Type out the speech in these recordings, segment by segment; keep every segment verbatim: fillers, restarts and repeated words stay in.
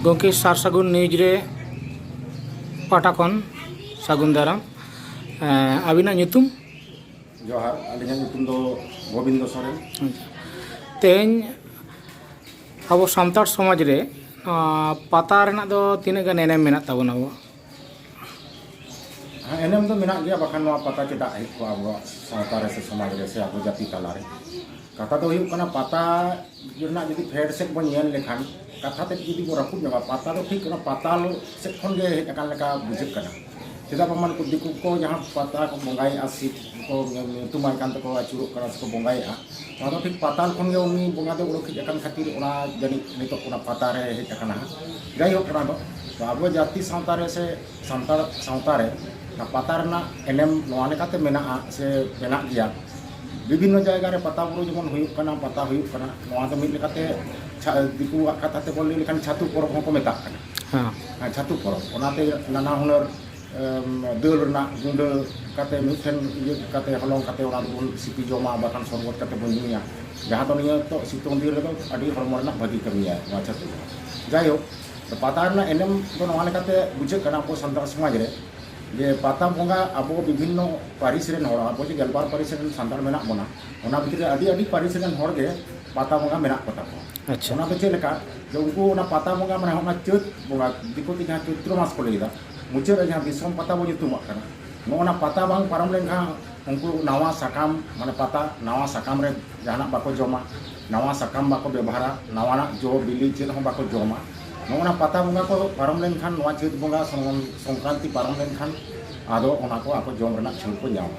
ᱜᱚᱢᱠᱮ, ᱥᱟᱨ ᱥᱟᱹᱜᱩᱱ ᱱᱤᱭᱩᱡᱽ ᱨᱮ ᱯᱟᱦᱴᱟ ᱠᱷᱚᱱ ᱥᱟᱹᱜᱩᱱ ᱫᱟᱨᱟᱢ᱾ ᱮᱸ, ᱟᱹᱵᱤᱱᱟᱜ ᱧᱩᱛᱩᱢ? ᱡᱚᱦᱟᱨ, ᱟᱹᱞᱤᱧᱟᱜ ᱧᱩᱛᱩᱢ ᱫᱚ ᱜᱳᱵᱤᱱᱫᱚ ᱥᱚᱨᱮᱱ᱾ ᱛᱮᱦᱮᱧ ᱟᱵᱚ ᱥᱟᱱᱛᱟᱲ ᱥᱚᱢᱟᱡᱽ ᱨᱮ, ᱟᱸ, ᱯᱟᱛᱟ ᱨᱮᱱᱟᱜ ᱫᱚ ᱛᱤᱱᱟᱹᱜ ᱜᱟᱱ ᱮᱱᱮᱢ ᱢᱮᱱᱟᱜ ᱛᱟᱵᱚᱱᱟ ᱟᱵᱚᱣᱟᱜ? ᱦᱮᱸ, ᱮᱱᱮᱢ ᱫᱚ ᱢᱮᱱᱟᱜ ᱜᱮᱭᱟ, ᱵᱟᱠᱷᱟᱱ ᱱᱚᱣᱟ ᱯᱟᱛᱟ ᱪᱮᱫᱟᱜ ᱦᱮᱡ ᱠᱚᱜᱼᱟ ᱟᱵᱚᱣᱟᱜ ᱥᱟᱶᱛᱟ ᱨᱮ ᱥᱮ ᱥᱚᱢᱟᱡᱽ ᱨᱮ ᱥᱮ ᱟᱵᱚ ᱡᱟᱹᱛᱤ ᱛᱟᱞᱟᱨᱮ? ᱠᱟᱛᱷᱟ ᱫᱚ ᱦᱩᱭᱩᱜ ᱠᱟᱱᱟ, ᱯᱟᱛᱟ ᱨᱮᱱᱟᱜ ᱡᱩᱫᱤ ᱯᱷᱮᱰ ᱥᱮᱫ ᱵᱚᱱ ᱧᱮᱞ ᱞᱮᱠᱷᱟᱱ, ᱠᱟᱛᱷᱟ ᱛᱮᱫ ᱡᱩᱫᱤ ᱵᱚᱱ ᱨᱟᱹᱯᱩᱫ ᱧᱚᱜᱟ, ᱯᱟᱛᱟ ᱫᱚ ᱴᱷᱤᱠ ᱚᱱᱟ ᱯᱟᱛᱟᱞ ᱥᱮᱫ ᱠᱷᱚᱱ ᱜᱮ ᱦᱮᱡ ᱟᱠᱟᱱ ᱞᱮᱠᱟ ᱵᱩᱡᱷᱟᱹᱜ ᱠᱟᱱᱟ᱾ ᱪᱮᱫᱟᱜ ᱵᱟᱝᱢᱟ ᱱᱩᱠᱩ ᱫᱤᱠᱩ ᱠᱚ ᱡᱟᱦᱟᱸ ᱯᱟᱛᱟ ᱠᱚ ᱵᱚᱸᱜᱟᱭᱮᱫᱼᱟ, ᱥᱤᱵ ᱠᱚ ᱧᱩᱛᱩᱢᱟᱭ ᱠᱟᱱ ᱛᱮᱠᱚ ᱟᱹᱪᱩᱨᱚᱜ ᱠᱟᱱᱟ ᱥᱮᱠᱚ ᱵᱚᱸᱜᱟᱭᱮᱫᱼᱟ, ᱱᱚᱣᱟ ᱫᱚ ᱴᱷᱤᱠ ᱯᱟᱛᱟᱞ ᱠᱷᱚᱱ ᱜᱮ ᱩᱱᱤ ᱵᱚᱸᱜᱟ ᱫᱚ ᱩᱰᱩᱠ ᱦᱮᱡ ᱟᱠᱟᱱ ᱠᱷᱟᱹᱛᱤᱨ ᱚᱱᱟ ᱡᱟᱹᱱᱤᱡ ᱱᱤᱛᱚᱜ ᱚᱱᱟ ᱯᱟᱛᱟ ᱨᱮ ᱦᱮᱡ ᱟᱠᱟᱱᱟ ᱦᱟᱸᱜ᱾ ᱡᱟᱭᱦᱳᱠ, ᱚᱱᱟ ᱫᱚ ᱛᱚ ᱟᱵᱚ ᱡᱟᱹᱛᱤ ᱥᱟᱶᱛᱟ ᱨᱮ ᱥᱮ ᱥᱟᱱᱛᱟᱲ ᱥᱟᱶᱛᱟ ᱨᱮ ᱚᱱᱟ ᱯᱟᱛᱟ ᱨᱮᱱᱟᱜ ᱮᱱᱮᱢ ᱱᱚᱣᱟ ᱞᱮᱠᱟᱛᱮ ᱢᱮᱱᱟᱜᱼᱟ ᱥᱮ ᱢᱮᱱᱟᱜ ᱜᱮᱭᱟ᱾ ᱵᱤᱵᱷᱤᱱᱱᱚ ᱡᱟᱭᱜᱟ ᱨᱮ ᱯᱟᱛᱟ ᱵᱩᱨᱩ ᱡᱮᱢᱚᱱ ᱦᱩᱭᱩᱜ ᱠᱟᱱᱟ, ᱯᱟᱛᱟ ᱦᱩᱭᱩᱜ ᱠᱟᱱᱟ, ᱱᱚᱣᱟ ᱫᱚ ᱢᱤᱫ ᱞᱮᱠᱟᱛᱮ ᱪᱷᱟ-, ᱫᱤᱠᱩᱣᱟᱜ ᱠᱟᱛᱷᱟ ᱛᱮᱵᱚᱱ ᱞᱟᱹᱭ ᱞᱮᱠᱷᱟᱱ ᱪᱷᱟᱹᱛᱩ ᱯᱚᱨᱚᱵᱽ ᱦᱚᱸᱠᱚ ᱢᱮᱛᱟᱜ ᱠᱟᱱᱟ᱾ ᱦᱮᱸ᱾ ᱦᱮᱸ, ᱪᱷᱟᱹᱛᱩ ᱯᱚᱨᱚᱵᱽ᱾ ᱚᱱᱟᱛᱮ ᱱᱟᱱᱟ ᱦᱩᱱᱟᱹᱨ, ᱮᱢ, ᱫᱟᱹᱞ ᱨᱮᱱᱟᱜ ᱜᱩᱸᱰᱟᱹ ᱠᱟᱛᱮ ᱢᱤᱫᱴᱷᱮᱱ ᱤᱭᱟᱹ ᱠᱟᱛᱮ ᱦᱚᱞᱚᱝ ᱠᱟᱛᱮ ᱚᱱᱟ ᱫᱚᱵᱚᱱ ᱥᱤᱯᱤ ᱡᱚᱢᱟ, ᱵᱟᱠᱷᱟᱱ ᱥᱚᱨᱵᱚᱛ ᱠᱟᱛᱮ ᱵᱚᱱ ᱧᱩᱭᱟ, ᱡᱟᱦᱟᱸ ᱫᱚ ᱱᱤᱭᱟᱹ ᱛᱚ ᱥᱤᱛᱩᱝ ᱫᱤᱱ ᱨᱮᱫᱚ ᱟᱹᱰᱤ ᱦᱚᱲᱢᱚ ᱨᱮᱱᱟᱜ ᱵᱷᱟᱹᱜᱤ ᱠᱟᱹᱢᱤᱭᱟᱭ ᱱᱚᱣᱟ ᱪᱷᱟᱹᱛᱩ ᱫᱚ᱾ ᱡᱟᱭᱦᱳᱠ, ᱯᱟᱛᱟ ᱨᱮᱱᱟᱜ ᱮᱱᱮᱢ ᱫᱚ ᱱᱚᱣᱟ ᱞᱮᱠᱟᱛᱮ ᱵᱩᱡᱷᱟᱹᱜ ᱠᱟᱱᱟ ᱟᱵᱚ ᱥᱟᱱᱛᱟᱲ ᱥᱚᱢᱟᱡᱽ ᱨᱮ, ᱡᱮ ᱯᱟᱛᱟ ᱵᱚᱸᱜᱟ ᱟᱵᱚ ᱵᱤᱵᱷᱤᱱᱱᱚ ᱯᱟᱹᱨᱤᱥ ᱨᱮᱱ ᱦᱚᱲ, ᱟᱵᱚ ᱡᱮ ᱜᱮᱞᱵᱟᱨ ᱯᱟᱹᱨᱤᱥ ᱨᱮᱱ ᱥᱟᱱᱛᱟᱲ ᱢᱮᱱᱟᱜ ᱵᱚᱱᱟ, ᱚᱱᱟ ᱵᱷᱤᱛᱨᱤ ᱨᱮ ᱟᱹᱰᱤ ᱟᱹᱰᱤ ᱯᱟᱹᱨᱤᱥ ᱨᱮᱱ ᱦᱚᱲ ᱜᱮ ᱯᱟᱛᱟ ᱵᱚᱸᱜᱟ ᱢᱮᱱᱟᱜ ᱠᱚ ᱛᱟᱠᱚᱣᱟ᱾ ᱟᱪᱪᱷᱟ᱾ ᱚᱱᱟ ᱫᱚ ᱪᱮᱫ ᱞᱮᱠᱟ? ᱡᱮ ᱩᱱᱠᱩ ᱚᱱᱟ ᱯᱟᱛᱟ ᱵᱚᱸᱜᱟ, ᱢᱟᱱᱮ ᱚᱱᱟ ᱪᱟᱹᱛ ᱵᱚᱸᱜᱟ, ᱫᱤᱠᱩ ᱛᱮ ᱡᱟᱦᱟᱸ ᱪᱳᱭᱛᱨᱚ ᱢᱟᱥ ᱠᱚ ᱞᱟᱹᱭ ᱮᱫᱟ, ᱢᱩᱪᱟᱹᱫ ᱨᱮ ᱡᱟᱦᱟᱸ ᱫᱤᱥᱚᱢ ᱯᱟᱛᱟ ᱵᱚᱱ ᱧᱩᱛᱩᱢᱟᱜ ᱠᱟᱱᱟ, ᱱᱚᱜᱼᱚ ᱱᱟ ᱯᱟᱛᱟ ᱵᱟᱝ ᱯᱟᱨᱚᱢ ᱞᱮᱱᱠᱷᱟᱱ ᱩᱱᱠᱩ ᱱᱟᱣᱟ ᱥᱟᱠᱟᱢ, ᱢᱟᱱᱮ ᱯᱟᱛᱟ, ᱱᱟᱣᱟ ᱥᱟᱠᱟᱢ ᱨᱮ ᱡᱟᱦᱟᱱᱟᱜ ᱵᱟᱠᱚ ᱡᱚᱢᱟ, ᱱᱟᱣᱟ ᱥᱟᱠᱟᱢ ᱵᱟᱠᱚ ᱵᱮᱵᱚᱦᱟᱨᱟ, ᱱᱟᱣᱟᱱᱟᱜ ᱡᱚ ᱵᱤᱞᱤ ᱪᱮᱫ ᱦᱚᱸ ᱵᱟᱠᱚ ᱡᱚᱢᱟ᱾ ᱱᱚᱜᱼᱚ ᱱᱟ ᱯᱟᱛᱟ ᱵᱚᱸᱜᱟ ᱠᱚ ᱯᱟᱨᱚᱢ ᱞᱮᱱᱠᱷᱟᱱ, ᱱᱚᱣᱟ ᱪᱟᱹᱛ ᱵᱚᱸᱜᱟ ᱥᱚᱝ-, ᱥᱚᱝᱠᱨᱟᱱᱛᱤ ᱯᱟᱨᱚᱢ ᱞᱮᱱᱠᱷᱟᱱ, ᱟᱫᱚ ᱚᱱᱟ ᱠᱚ ᱟᱠᱚ ᱡᱚᱢ ᱨᱮᱱᱟᱜ ᱪᱷᱟᱹᱲ ᱠᱚ ᱧᱟᱢᱟ᱾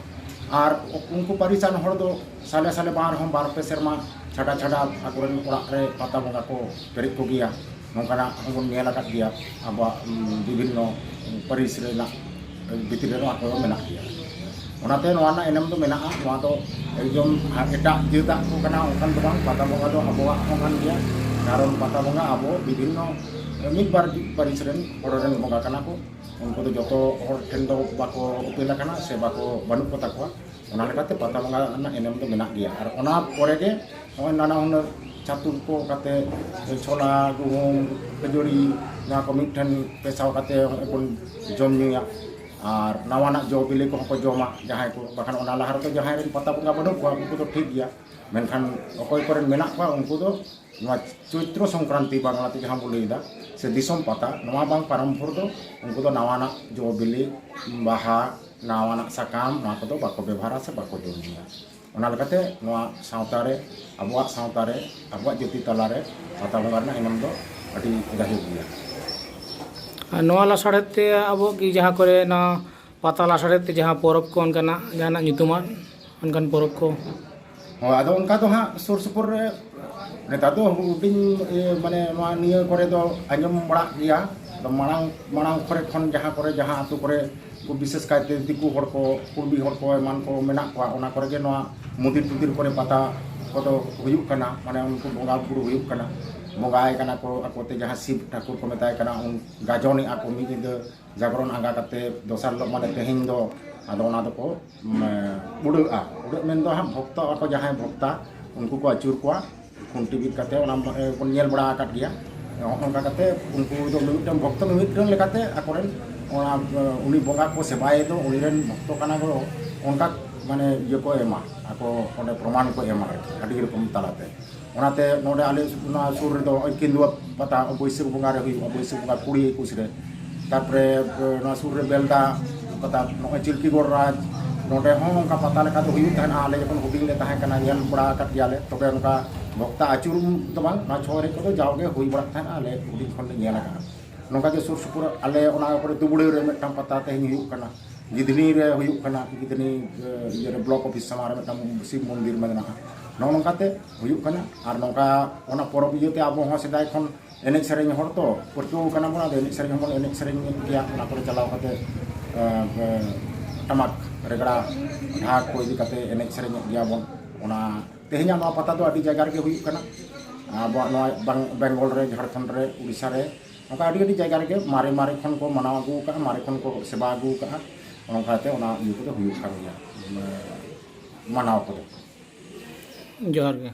ᱟᱨ ᱩᱱᱠᱩ ᱯᱟᱹᱨᱤᱥᱟᱱ ᱦᱚᱲ ᱫᱚ ᱥᱟᱞᱮ ᱥᱟᱞᱮ ᱵᱟᱝ ᱨᱮᱦᱚᱸ ᱵᱟᱨ ᱯᱮ ᱥᱮᱨᱢᱟ ᱪᱷᱟᱰᱟ ᱪᱷᱟᱰᱟ ᱟᱠᱚᱨᱮᱱ ᱚᱲᱟᱜ ᱨᱮ ᱯᱟᱛᱟ ᱵᱚᱸᱜᱟ ᱠᱚ ᱯᱮᱨᱮᱡ ᱠᱚᱜᱮᱭᱟ᱾ ᱱᱚᱝᱠᱟᱱᱟᱜ ᱦᱚᱸᱵᱚᱱ ᱧᱮᱞ ᱟᱠᱟᱫ ᱜᱮᱭᱟ, ᱟᱵᱚᱣᱟᱜ, ᱩᱢ, ᱵᱤᱵᱷᱤᱱᱱᱚ ᱯᱟᱹᱨᱤᱥ ᱨᱮᱱᱟᱜ ᱵᱷᱤᱛᱨᱤ ᱨᱮ ᱱᱚᱣᱟ ᱠᱚᱫᱚ ᱢᱮᱱᱟᱜ ᱜᱮᱭᱟ᱾ ᱚᱱᱟᱛᱮ ᱱᱚᱣᱟ ᱨᱮᱱᱟᱜ ᱮᱱᱮᱢ ᱫᱚ ᱢᱮᱱᱟᱜᱼᱟ᱾ ᱱᱚᱣᱟ ᱫᱚ ᱮᱠᱫᱚᱢ ᱮᱴᱟᱜ ᱡᱟᱹᱛᱟᱜ ᱠᱚ ᱠᱟᱱᱟ ᱚᱱᱠᱟᱱ ᱫᱚ ᱵᱟᱝ, ᱯᱟᱛᱟ ᱵᱚᱸᱜᱟ ᱫᱚ ᱟᱵᱚᱣᱟᱜ ᱦᱚᱸ ᱠᱟᱱ ᱜᱮᱭᱟ᱾ ᱠᱟᱨᱚᱱ ᱯᱟᱛᱟ ᱵᱚᱸᱜᱟ ᱟᱵᱚ ᱵᱤᱵᱷᱤᱱᱱᱚ ᱢᱤᱫ ᱵᱟᱨ ᱯᱟᱹᱨᱤᱥ ᱨᱮᱱ ᱦᱚᱲ ᱨᱮᱱ ᱵᱚᱸᱜᱟ ᱠᱟᱱᱟ ᱠᱚ᱾ ᱩᱱᱠᱩ ᱫᱚ ᱡᱚᱛᱚ ᱦᱚᱲ ᱴᱷᱮᱱ ᱫᱚ ᱵᱟᱠᱚ ᱩᱯᱮᱞ ᱟᱠᱟᱱᱟ ᱥᱮ ᱵᱟᱠᱚ, ᱵᱟᱹᱱᱩᱜ ᱠᱚ ᱛᱟᱠᱚᱣᱟ᱾ ᱚᱱᱟ ᱞᱮᱠᱟᱛᱮ ᱯᱟᱛᱟ ᱵᱚᱸᱜᱟ ᱨᱮᱱᱟᱜ ᱮᱱᱮᱢ ᱫᱚ ᱢᱮᱱᱟᱜ ᱜᱮᱭᱟ᱾ ᱟᱨ ᱚᱱᱟ ᱯᱚᱨᱮ ᱜᱮ ᱱᱚᱜᱼᱚᱭ ᱱᱟᱱᱟ ᱦᱩᱱᱟᱹᱨ ᱪᱷᱟᱹᱛᱩ ᱠᱚ ᱠᱟᱛᱮ, ᱪᱷᱳᱞᱟ, ᱜᱩᱦᱩᱢ, ᱠᱷᱟᱹᱡᱟᱹᱲᱤ, ᱱᱚᱣᱟ ᱠᱚ ᱢᱤᱫ ᱴᱷᱮᱱ ᱯᱮᱥᱟᱣ ᱠᱟᱛᱮ ᱱᱚᱜᱼᱚᱭ ᱵᱚᱱ ᱡᱚᱢ ᱧᱩᱭᱟ᱾ ᱟᱨ ᱱᱟᱣᱟᱱᱟᱜ ᱡᱚ ᱵᱤᱞᱤ ᱠᱚᱦᱚᱸ ᱠᱚ ᱡᱚᱢᱟ ᱡᱟᱦᱟᱸᱭ ᱠᱚ, ᱵᱟᱠᱷᱟᱱ ᱚᱱᱟ ᱞᱟᱦᱟ ᱨᱮᱫᱚ ᱡᱟᱦᱟᱸᱭ ᱨᱮᱱ ᱯᱟᱛᱟ ᱵᱚᱸᱜᱟ ᱵᱟᱹᱱᱩᱜ ᱠᱚᱣᱟ, ᱩᱱᱠᱩ ᱫᱚ ᱴᱷᱤᱠ ᱜᱮᱭᱟ, ᱢᱮᱱᱠᱷᱟᱱ ᱚᱠᱚᱭ ᱠᱚᱨᱮᱱ ᱢᱮᱱᱟᱜ ᱠᱚᱣᱟ, ᱩᱱᱠᱩ ᱫᱚ ᱱᱚᱣᱟ ᱪᱳᱭᱛᱨᱚ ᱥᱚᱝᱠᱨᱟᱱᱛᱤ ᱵᱟᱝᱞᱟᱛᱮ ᱡᱟᱦᱟᱸ ᱵᱚᱱ ᱞᱟᱹᱭᱫᱟ, ᱥᱮ ᱫᱤᱥᱚᱢ ᱯᱟᱛᱟ, ᱱᱚᱣᱟ ᱵᱟᱝ ᱯᱟᱨᱚᱢ ᱵᱷᱳᱨ ᱫᱚ ᱩᱱᱠᱩ ᱫᱚ ᱱᱟᱣᱟᱱᱟᱜ ᱡᱚ ᱵᱤᱞᱤ, ᱵᱟᱦᱟ, ᱱᱟᱣᱟᱱᱟᱜ ᱥᱟᱠᱟᱢ, ᱱᱚᱣᱟ ᱠᱚᱫᱚ ᱵᱟᱠᱚ ᱵᱮᱵᱚᱦᱟᱨᱟ ᱥᱮ ᱵᱟᱠᱚ ᱡᱚᱢ ᱧᱩᱭᱟ᱾ ᱚᱱᱟ ᱞᱮᱠᱟᱛᱮ ᱱᱚᱣᱟ ᱥᱟᱶᱛᱟ ᱨᱮ, ᱟᱵᱚᱣᱟᱜ ᱥᱟᱶᱛᱟ ᱨᱮ, ᱟᱵᱚᱣᱟᱜ ᱡᱟᱹᱛᱤ ᱛᱟᱞᱟᱨᱮ ᱯᱟᱛᱟ ᱵᱚᱸᱜᱟ ᱨᱮᱱᱟᱜ ᱮᱱᱮᱢ ᱫᱚ ᱟᱹᱰᱤ ᱜᱟᱹᱦᱤᱨ ᱜᱮᱭᱟ᱾ ᱟᱨ ᱱᱚᱣᱟ ᱞᱟᱥᱟᱲᱦᱮᱫ ᱛᱮ ᱟᱵᱚ ᱠᱤ ᱡᱟᱦᱟᱸ ᱠᱚᱨᱮ ᱱᱚᱣᱟ ᱯᱟᱛᱟ ᱞᱟᱥᱟᱲᱦᱮᱫ ᱛᱮ ᱡᱟᱦᱟᱸ ᱯᱚᱨᱚᱵᱽ ᱠᱚ ᱚᱱᱠᱟᱱᱟᱜ ᱡᱟᱦᱟᱱᱟᱜ ᱧᱩᱛᱩᱢᱟᱱ ᱚᱱᱠᱟᱱ ᱯᱚᱨᱚᱵᱽ ᱠᱚ? ᱦᱳᱭ, ᱟᱫᱚ ᱚᱱᱠᱟ ᱫᱚ ᱦᱟᱸᱜ ᱥᱩᱨ ᱥᱩᱯᱩᱨ ᱨᱮ ᱱᱮᱛᱟᱨ ᱫᱚ ᱦᱩᱰᱤᱧ, ᱤᱭᱟᱹ, ᱢᱟᱱᱮ ᱱᱚᱣᱟ ᱱᱤᱭᱟᱹ ᱠᱚᱨᱮ ᱫᱚ ᱟᱸᱡᱚᱢ ᱵᱟᱲᱟᱜ ᱜᱮᱭᱟ᱾ ᱟᱫᱚ ᱢᱟᱲᱟᱝ, ᱢᱟᱲᱟᱝ ᱠᱚᱨᱮ ᱠᱷᱚᱱ ᱡᱟᱦᱟᱸ ᱠᱚᱨᱮ, ᱡᱟᱦᱟᱸ ᱟᱹᱛᱩ ᱠᱚᱨᱮ ᱠᱚ, ᱵᱤᱥᱮᱥ ᱠᱟᱭᱛᱮ ᱫᱤᱠᱩ ᱦᱚᱲ ᱠᱚ, ᱠᱩᱲᱵᱤ ᱦᱚᱲ ᱠᱚ ᱮᱢᱟᱱ ᱠᱚ ᱢᱮᱱᱟᱜ ᱠᱚᱣᱟ, ᱚᱱᱟ ᱠᱚᱨᱮ ᱜᱮ ᱱᱚᱣᱟ ᱢᱚᱱᱫᱤᱨ ᱴᱚᱱᱫᱤᱨ ᱠᱚᱨᱮ ᱯᱟᱛᱟ ᱠᱚᱫᱚ ᱦᱩᱭᱩᱜ ᱠᱟᱱᱟ, ᱢᱟᱱᱮ ᱩᱱᱠᱩ ᱵᱚᱸᱜᱟ ᱵᱩᱨᱩ ᱦᱩᱭᱩᱜ ᱠᱟᱱᱟ, ᱵᱚᱸᱜᱟᱭ ᱠᱟᱱᱟ ᱠᱚ ᱟᱠᱚᱛᱮ, ᱡᱟᱦᱟᱸ ᱥᱤᱵ ᱴᱷᱟᱹᱠᱩᱨ ᱠᱚ ᱢᱮᱛᱟᱭ ᱠᱟᱱᱟ, ᱩᱱ ᱜᱟᱡᱚᱱᱮᱜᱼᱟ ᱠᱚ ᱢᱤᱫ ᱧᱤᱫᱟᱹ ᱡᱟᱜᱽᱨᱚᱱ ᱟᱸᱜᱟ ᱠᱟᱛᱮ ᱫᱚᱥᱟᱨ ᱦᱤᱞᱳᱜ ᱢᱟᱱᱮ ᱛᱮᱦᱮᱧ ᱫᱚ ᱟᱫᱚ ᱚᱱᱟ ᱫᱚᱠᱚ, ᱢᱟᱱᱮ, ᱩᱰᱟᱹᱜᱼᱟ᱾ ᱩᱰᱟᱹᱜ ᱢᱮᱱᱫᱚ ᱦᱟᱸᱜ ᱵᱷᱚᱠᱛᱚ ᱟᱠᱚ, ᱡᱟᱦᱟᱸᱭ ᱵᱷᱚᱠᱛᱟ, ᱩᱱᱠᱩ ᱠᱚ ᱟᱹᱪᱩᱨ ᱠᱚᱣᱟ ᱠᱷᱩᱱᱴᱤ ᱵᱤᱫ ᱠᱟᱛᱮ, ᱚᱱᱟ ᱵᱚᱱ ᱧᱮᱞ ᱵᱟᱲᱟ ᱟᱠᱟᱫ ᱜᱮᱭᱟ᱾ ᱱᱚᱜᱼᱚ ᱱᱚᱝᱠᱟ ᱠᱟᱛᱮ ᱩᱱᱠᱩ ᱫᱚ ᱢᱤᱢᱤᱫᱴᱟᱝ ᱵᱷᱚᱠᱛᱚ ᱢᱤᱢᱤᱫᱴᱟᱝ ᱞᱮᱠᱟᱛᱮ ᱟᱠᱚᱨᱮᱱ ᱚᱱᱟ, ᱩᱱᱤ ᱵᱚᱸᱜᱟ ᱠᱚ ᱥᱮᱵᱟᱭᱮ ᱫᱚ, ᱩᱱᱤ ᱨᱮᱱ ᱵᱷᱚᱠᱛᱚ ᱠᱟᱱᱟ ᱠᱚ, ᱚᱱᱠᱟ ᱢᱟᱱᱮ ᱤᱭᱟᱹ ᱠᱚ ᱮᱢᱟ, ᱟᱠᱚ ᱚᱸᱰᱮ ᱯᱨᱚᱢᱟᱱ ᱠᱚ ᱮᱢᱟ ᱟᱨᱠᱤ, ᱟᱹᱰᱤ ᱨᱚᱠᱚᱢ ᱛᱟᱞᱟᱛᱮ᱾ ᱚᱱᱟᱛᱮ ᱱᱚᱰᱮ ᱟᱞᱮ ᱱᱚᱣᱟ ᱥᱩᱨ ᱨᱮᱫᱚ ᱱᱚᱜᱼᱚᱭ ᱠᱮᱸᱫᱩᱣᱟ ᱯᱟᱛᱟ ᱵᱟᱹᱭᱥᱟᱹᱠᱷ ᱵᱚᱸᱜᱟ ᱨᱮ ᱦᱩᱭᱩᱜᱼᱟ, ᱵᱟᱹᱭᱥᱟᱹᱠᱷ ᱵᱚᱸᱜᱟ ᱠᱩᱲᱤ ᱮᱠᱩᱥ ᱨᱮ᱾ ᱛᱟᱨᱯᱚᱨᱮ ᱱᱚᱣᱟ ᱥᱩᱨ ᱨᱮ ᱵᱮᱞᱫᱟ ᱯᱟᱛᱟ, ᱱᱚᱜᱼᱚᱭ ᱪᱤᱞᱠᱤᱜᱚᱲ ᱨᱟᱡᱽ, ᱱᱚᱰᱮ ᱦᱚᱸ ᱚᱱᱠᱟ ᱯᱟᱛᱟ ᱞᱮᱠᱟ ᱫᱚ ᱦᱩᱭᱩᱜ ᱛᱟᱦᱮᱱᱟ᱾ ᱟᱞᱮ ᱡᱚᱠᱷᱚᱱ ᱦᱩᱰᱤᱧ ᱞᱮ ᱛᱟᱦᱮᱸ ᱠᱟᱱᱟ, ᱧᱮᱞ ᱵᱟᱲᱟ ᱟᱠᱟᱫ ᱜᱮᱭᱟᱞᱮ᱾ ᱛᱚᱵᱮ ᱚᱱᱠᱟ ᱵᱷᱚᱠᱛᱟ ᱟᱹᱪᱩᱨ ᱫᱚ ᱵᱟᱝ, ᱱᱚᱣᱟ ᱪᱷᱚ ᱮᱱᱮᱡ ᱠᱚᱫᱚ ᱡᱟᱣᱜᱮ ᱦᱩᱭ ᱵᱟᱲᱟᱜ ᱛᱟᱦᱮᱱᱟ, ᱟᱞᱮ ᱦᱩᱰᱤᱧ ᱠᱷᱚᱱ ᱞᱮ ᱧᱮᱞ ᱟᱠᱟᱫᱼᱟ᱾ ᱱᱚᱝᱠᱟ ᱜᱮ ᱥᱩᱨ ᱥᱩᱯᱩᱨ ᱟᱞᱮ ᱚᱱᱟ ᱠᱚᱨᱮ ᱫᱩᱵᱲᱟᱹ ᱨᱮ ᱢᱤᱫᱴᱟᱝ ᱯᱟᱛᱟ ᱛᱮᱦᱮᱧ ᱦᱩᱭᱩᱜ ᱠᱟᱱᱟ, ᱜᱤᱫᱷᱱᱤ ᱨᱮ ᱦᱩᱭᱩᱜ ᱠᱟᱱᱟ, ᱜᱤᱫᱷᱱᱤ, ᱮ, ᱤᱭᱟᱹ ᱨᱮ ᱵᱞᱚᱠ ᱚᱯᱷᱤᱥ ᱥᱟᱢᱟᱝ ᱨᱮ ᱢᱤᱫᱴᱟᱝ ᱥᱤᱵ ᱢᱚᱱᱫᱤᱨ ᱢᱮᱱᱟᱜᱼᱟ᱾ ᱱᱚᱜᱼᱚ ᱱᱚᱝᱠᱟᱛᱮ ᱦᱩᱭᱩᱜ ᱠᱟᱱᱟ᱾ ᱟᱨ ᱱᱚᱝᱠᱟ ᱚᱱᱟ ᱯᱚᱨᱚᱵᱽ ᱤᱭᱟᱹᱛᱮ ᱟᱵᱚ ᱦᱚᱸ ᱥᱮᱫᱟᱭ ᱠᱷᱚᱱ ᱮᱱᱮᱡ ᱥᱮᱨᱮᱧ ᱦᱚᱲ ᱛᱚ, ᱯᱟᱹᱨᱠᱟᱹᱣ ᱠᱟᱱᱟ ᱵᱚᱱ, ᱟᱫᱚ ᱮᱱᱮᱡ ᱥᱮᱨᱮᱧ ᱦᱚᱸᱵᱚᱱ ᱮᱱᱮᱡ ᱥᱮᱨᱮᱧ ᱜᱮᱭᱟ᱾ ᱚᱱᱟ ᱠᱚᱨᱮ ᱪᱟᱞᱟᱣ ᱠᱟᱛᱮ, ᱮ, ᱮ, ᱴᱟᱢᱟᱠ ᱨᱮᱜᱽᱲᱟ ᱰᱷᱟᱠ ᱠᱚ ᱤᱫᱤ ᱠᱟᱛᱮ ᱮᱱᱮᱡ ᱥᱮᱨᱮᱧᱮᱫ ᱜᱮᱭᱟ ᱵᱚᱱ᱾ ᱚᱱᱟ ᱛᱮᱦᱮᱧᱟᱜ ᱱᱚᱣᱟ ᱯᱟᱛᱟ ᱫᱚ ᱟᱹᱰᱤ ᱡᱟᱭᱜᱟ ᱨᱮᱜᱮ ᱦᱩᱭᱩᱜ ᱠᱟᱱᱟ, ᱟᱵᱚᱣᱟᱜ ᱱᱚᱣᱟ ᱵᱟᱝ-, ᱵᱮᱝᱜᱚᱞ ᱨᱮ, ᱡᱷᱟᱲᱠᱷᱚᱸᱰ ᱨᱮ, ᱩᱲᱤᱥᱥᱟ ᱨᱮ, ᱚᱱᱠᱟ ᱟᱹᱰᱤ ᱟᱹᱰᱤ ᱡᱟᱭᱜᱟ ᱨᱮᱜᱮ ᱢᱟᱨᱮ ᱢᱟᱨᱮ ᱠᱷᱚᱱ ᱠᱚ ᱢᱟᱱᱟᱣ ᱟᱹᱜᱩ ᱟᱠᱟᱫᱼᱟ, ᱢᱟᱨᱮ ᱠᱷᱚᱱ ᱠᱚ ᱥᱮᱵᱟ ᱟᱹᱜᱩ ᱟᱠᱟᱫᱼᱟ᱾ ᱚᱱᱠᱟᱛᱮ ᱚᱱᱟ ᱤᱭᱟᱹ ᱠᱚᱫᱚ ᱦᱩᱭᱩᱜ ᱠᱟᱱ ᱜᱮᱭᱟ, ᱢᱟᱱᱮ ᱢᱟᱱᱟᱣ ᱠᱚᱫᱚ᱾ ᱡᱚᱦᱟᱨ ᱜᱮ᱾